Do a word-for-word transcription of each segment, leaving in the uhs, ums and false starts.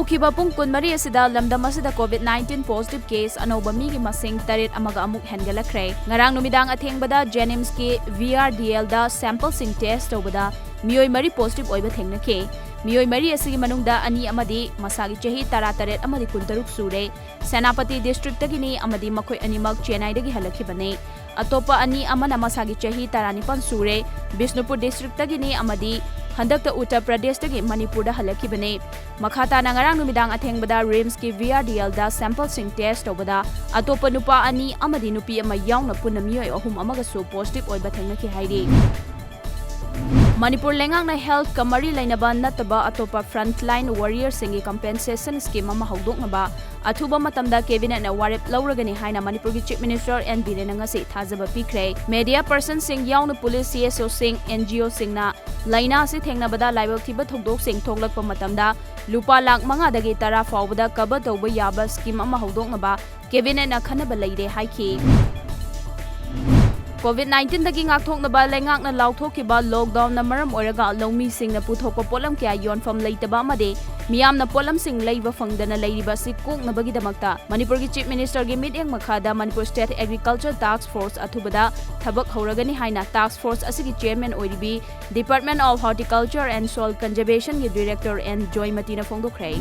ꯍꯧꯈꯤꯕ ꯄꯨꯡ ꯀꯨꯟꯃꯔꯤ ꯑꯁꯤꯗ ꯂꯝꯗꯝ ꯑꯁꯤꯗ COVID nineteen positive case ꯑꯅꯧꯕ ꯃꯤꯒꯤ ꯃꯁꯤꯡ ꯇꯔꯦꯠ ꯑꯃꯒ ꯑꯃꯨꯛ ꯍꯦꯟꯒꯠꯂꯛꯈ꯭ꯔꯦ꯫ ꯉꯔꯥꯡ ꯅꯨꯃꯤꯗꯥꯡ ꯑꯊꯦꯡꯕꯗ JNIMSꯀꯤ VRDLꯗ sampleꯁꯤꯡ test ꯇꯧꯕꯗ ꯃꯤꯑꯣꯏ ꯃꯔꯤ positive ꯑꯣꯏꯕ ꯊꯦꯡꯅꯈꯤ꯫ ꯃꯤꯑꯣꯏ ꯃꯔꯤ ꯑꯁꯤꯒꯤ ꯃꯅꯨꯡꯗ ꯑꯅꯤ ꯑꯃꯗꯤ ꯃꯁꯥꯒꯤ ꯆꯍꯤ ꯇꯔꯥꯇꯔꯦꯠ ꯑꯃꯗꯤ ꯀꯨꯟꯇꯔꯨꯛ ꯁꯨꯔꯦ꯫ ꯁꯦꯅꯥꯄꯇꯤ districtꯇꯒꯤꯅꯤ ꯑꯃꯗꯤ ꯃꯈꯣꯏ ꯑꯅꯤꯃꯛ ꯆꯦꯟꯅꯥꯏꯗꯒꯤ ꯍꯜꯂꯛꯈꯤꯕꯅꯤ꯫ ꯑꯇꯣꯞꯄ ꯑꯅꯤ ꯑꯃꯅ ꯃꯁꯥꯒꯤ ꯆꯍꯤ ꯇꯔꯥꯅꯤꯄꯥꯟ ꯁꯨꯔꯦ, ꯕꯤꯁꯅꯨꯄꯨꯔ districtꯇꯒꯤꯅꯤ ꯑꯃꯗꯤ ꯍꯟꯗꯛꯇ ꯎꯠꯇꯔ ꯄ꯭ꯔꯗꯦꯁꯇꯒꯤ ꯃꯅꯤꯄꯨꯔꯗ ꯍꯜꯂꯛꯈꯤꯕꯅꯤ꯫ ꯃꯈꯥ ꯇꯥꯅ ꯉꯔꯥꯡ ꯅꯨꯃꯤꯗꯥꯡ ꯑꯊꯦꯡꯕꯗ RIMSꯀꯤ VRDLꯗ sampleꯁꯤꯡ test ꯇꯧꯕꯗ ꯑꯇꯣꯞꯄ ꯅꯨꯄꯥ ꯑꯅꯤ ꯑꯃꯗꯤ ꯅꯨꯄꯤ ꯑꯃ ꯌꯥꯎꯅ ꯄꯨꯟꯅ ꯃꯤꯑꯣꯏ ꯑꯍꯨꯝ ꯑꯃꯒꯁꯨ positive ꯑꯣꯏꯕ ꯊꯦꯡꯅꯈꯤ ꯍꯥꯏꯔꯤ꯫ ꯃꯅꯤꯄꯨꯔ ꯂꯩꯉꯥꯛꯅ healthꯀ ꯃꯔꯤ ꯂꯩꯅꯕ ꯅꯠꯇꯕ ꯑꯇꯣꯞꯄ frontline warriorꯁꯤꯡꯒꯤ compensation scheme ꯑꯃ ꯍꯧꯗꯣꯛꯅꯕ ꯑꯊꯨꯕ ꯃꯇꯝꯗ cabinetꯅ ꯋꯥꯔꯦꯞ ꯂꯧꯔꯒꯅꯤ ꯍꯥꯏꯅ ꯃꯅꯤꯄꯨꯔꯒꯤ Chief Minister N. ꯕꯤꯔꯦꯟꯅ ꯉꯁꯤ ꯊꯥꯖꯕ ꯄꯤꯈ꯭ꯔꯦ꯫ Media personꯁꯤꯡ ꯌꯥꯎꯅ police, CSOꯁꯤꯡ, NGOꯁꯤꯡꯅ ꯂꯥꯏꯅꯥ ꯑꯁꯤ ꯊꯦꯡꯅꯕꯗ ꯂꯥꯏꯕꯛ ꯊꯤꯕ ꯊꯧꯗꯣꯛꯁꯤꯡ ꯊꯣꯛꯂꯛꯄ ꯃꯇꯝꯗ ꯂꯨꯄꯥ ꯂꯥꯈ ꯃꯉꯥꯗꯒꯤ ꯇꯔꯥ ꯐꯥꯎꯕꯗ cover ꯇꯧꯕ ꯌꯥꯕ scheme ꯑꯃ ꯍꯧꯗꯣꯛꯅꯕ cabinetꯅ ꯈꯟꯅꯕ ꯂꯩꯔꯦ ꯍꯥꯏꯈꯤ꯫ COVID nineteenꯗꯒꯤ ꯉꯥꯛꯊꯣꯛꯅꯕ ꯂꯩꯉꯥꯛꯅ ꯂꯥꯎꯊꯣꯛꯈꯤꯕ lockdownꯅ ꯃꯔꯝ ꯑꯣꯏꯔꯒ ꯂꯧꯃꯤꯁꯤꯡꯅ ꯄꯨꯊꯣꯛꯄ ꯄꯣꯠꯂꯝ ꯀꯌꯥ ꯌꯣꯟꯐꯝ ꯂꯩꯇꯕ ꯑꯃꯗꯤ ꯃꯤꯌꯥꯝꯅ ꯄꯣꯠꯂꯝꯁꯤꯡ ꯂꯩꯕ ꯐꯪꯗꯅ ꯂꯩꯔꯤꯕ ꯑꯁꯤ ꯀꯣꯛꯅꯕꯒꯤꯗꯃꯛꯇ ꯃꯅꯤꯄꯨꯔꯒꯤ Chief Ministerꯒꯤ ꯃꯤꯠꯌꯦꯡ ꯃꯈꯥꯗ Manipur State Agriculture Task Force ꯑꯊꯨꯕꯗ ꯊꯕꯛ ꯍꯧꯔꯒꯅꯤ ꯍꯥꯏꯅ task force ꯑꯁꯤꯒꯤ chairman ꯑꯣꯏꯔꯤꯕꯤ Department of Horticulture and Soil Conservationꯒꯤ director N. ꯖꯣꯏꯃꯇꯤꯅ ꯐꯣꯡꯗꯣꯛꯈ꯭ꯔꯦ꯫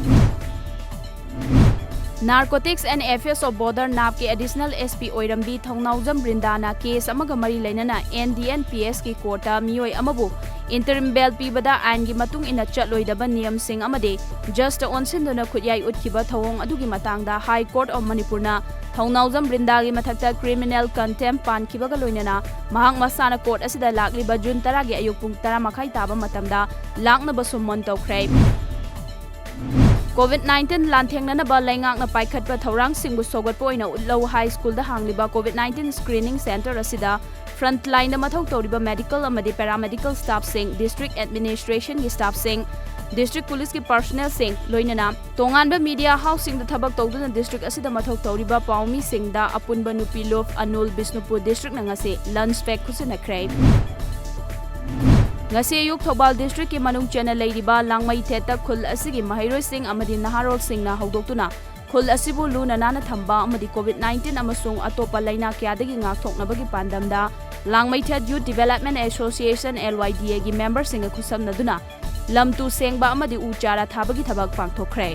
Narcotics and Affairs of Border, NAFBꯀꯤ additional SP ꯑꯣꯏꯔꯝꯕꯤ Thounaojam ꯕ꯭ꯔꯤꯟꯗꯥꯅ case ꯑꯃꯒ ꯃꯔꯤ ꯂꯩꯅꯅ NDNPSꯀꯤ courtꯇ ꯃꯤꯑꯣꯏ ꯑꯃꯕꯨ interim bail ꯄꯤꯕꯗ ꯑꯥꯏꯟꯒꯤ ꯃꯇꯨꯡ ꯏꯟꯅ ꯆꯠꯂꯣꯏꯗꯕ ꯅꯤꯌꯝꯁꯤꯡ ꯑꯃꯗꯤ judgeꯇ ꯑꯣꯟꯁꯤꯟꯗꯨꯅ ꯈꯨꯠꯌꯥꯏ ꯎꯠꯈꯤꯕ ꯊꯧꯑꯣꯡ ꯑꯗꯨꯒꯤ ꯃꯇꯥꯡꯗ High Court of Manipurꯅ ꯊꯧꯅꯥꯎꯖꯝ ꯕ꯭ꯔꯤꯟꯗꯥꯒꯤ ꯃꯊꯛꯇ criminal contempt ꯄꯥꯟꯈꯤꯕꯒ ꯂꯣꯏꯅꯅ ꯃꯍꯥꯛ ꯃꯁꯥꯅ court ꯑꯁꯤꯗ ꯂꯥꯛꯂꯤꯕ June ꯇꯔꯥꯒꯤ ꯑꯌꯨꯛ ꯄꯨꯡ ꯇꯔꯥ ꯃꯈꯥꯏ ꯇꯥꯕ ꯃꯇꯝꯗ ꯂꯥꯛꯅꯕ summon ꯇꯧꯈ꯭ꯔꯦ꯫ COVID nineteen ꯂꯥꯟꯊꯦꯡꯅꯅꯕ ꯂꯩꯉꯥꯛꯅ ꯄꯥꯏꯈꯠꯄ ꯊꯧꯔꯥꯡꯁꯤꯡꯕꯨ ꯁꯧꯒꯠꯄ ꯑꯣꯏꯅ ꯎꯠꯂꯧ ꯍꯥꯏ ꯁ꯭ꯀꯨꯜꯗ ꯍꯥꯡꯂꯤꯕ COVID nineteen screening centre ꯑꯁꯤꯗ frontlineꯗ ꯃꯊꯧ ꯇꯧꯔꯤꯕ medical ꯑꯃꯗꯤ paramedical staffꯁꯤꯡ, district administrationꯒꯤ staffꯁꯤꯡ, district policeꯀꯤ personnelꯁꯤꯡ, ꯂꯣꯏꯅꯅ ꯇꯣꯉꯥꯟꯕ media houseꯁꯤꯡꯗ ꯊꯕꯛ ꯇꯧꯗꯨꯅ district ꯑꯁꯤꯗ ꯃꯊꯧ ꯇꯧꯔꯤꯕ ꯄꯥꯎꯃꯤꯁꯤꯡꯗ ꯑꯄꯨꯟꯕ ꯅꯨꯄꯤ ꯂꯨꯞ ꯑꯅꯨꯜ ꯕꯤꯁꯅꯨꯄꯨꯔ districtꯅ ꯉꯁꯤ lunch pack ꯈꯨꯠꯁꯤꯟꯅꯈ꯭ꯔꯦ꯫ ꯉꯁꯤ ꯑꯌꯨꯛ ꯊꯧꯕꯥꯜ district ꯀꯤ ꯃꯅꯨꯡ ꯆꯟꯅ ꯂꯩꯔꯤꯕ ꯂꯥꯡꯃꯩꯊꯦꯠꯇ ꯈꯨꯜ ꯑꯁꯤꯒꯤ ꯃꯍꯩꯔꯣꯏꯁꯤꯡ ꯑꯃꯗꯤ ꯅꯍꯥꯔꯣꯜꯁꯤꯡꯅ ꯍꯧꯗꯣꯛꯇꯨꯅ ꯈꯨꯜ ꯑꯁꯤꯕꯨ ꯂꯨꯅ ꯅꯥꯟꯅ ꯊꯝꯕ ꯑꯃꯗꯤ COVID nineteen ꯑꯃꯁꯨꯡ ꯑꯇꯣꯞꯄ ꯂꯩꯅꯥ ꯀꯌꯥꯗꯒꯤ ꯉꯥꯛꯊꯣꯛꯅꯕꯒꯤ ꯄꯥꯟꯗꯝꯗ ꯂꯥꯡꯃꯩꯊꯦꯠ Youth Development Association, L Y D A ꯒꯤ member ꯁꯤꯡꯒ ꯈꯨꯠꯁꯝꯅꯗꯨꯅ ꯂꯝ ꯇꯨ ꯁꯦꯡꯕ ꯑꯃꯗꯤ ꯎ ꯆꯥꯔꯥ ꯊꯥꯕꯒꯤ ꯊꯕꯛ ꯄꯥꯡꯊꯣꯛꯈ꯭ꯔꯦ꯫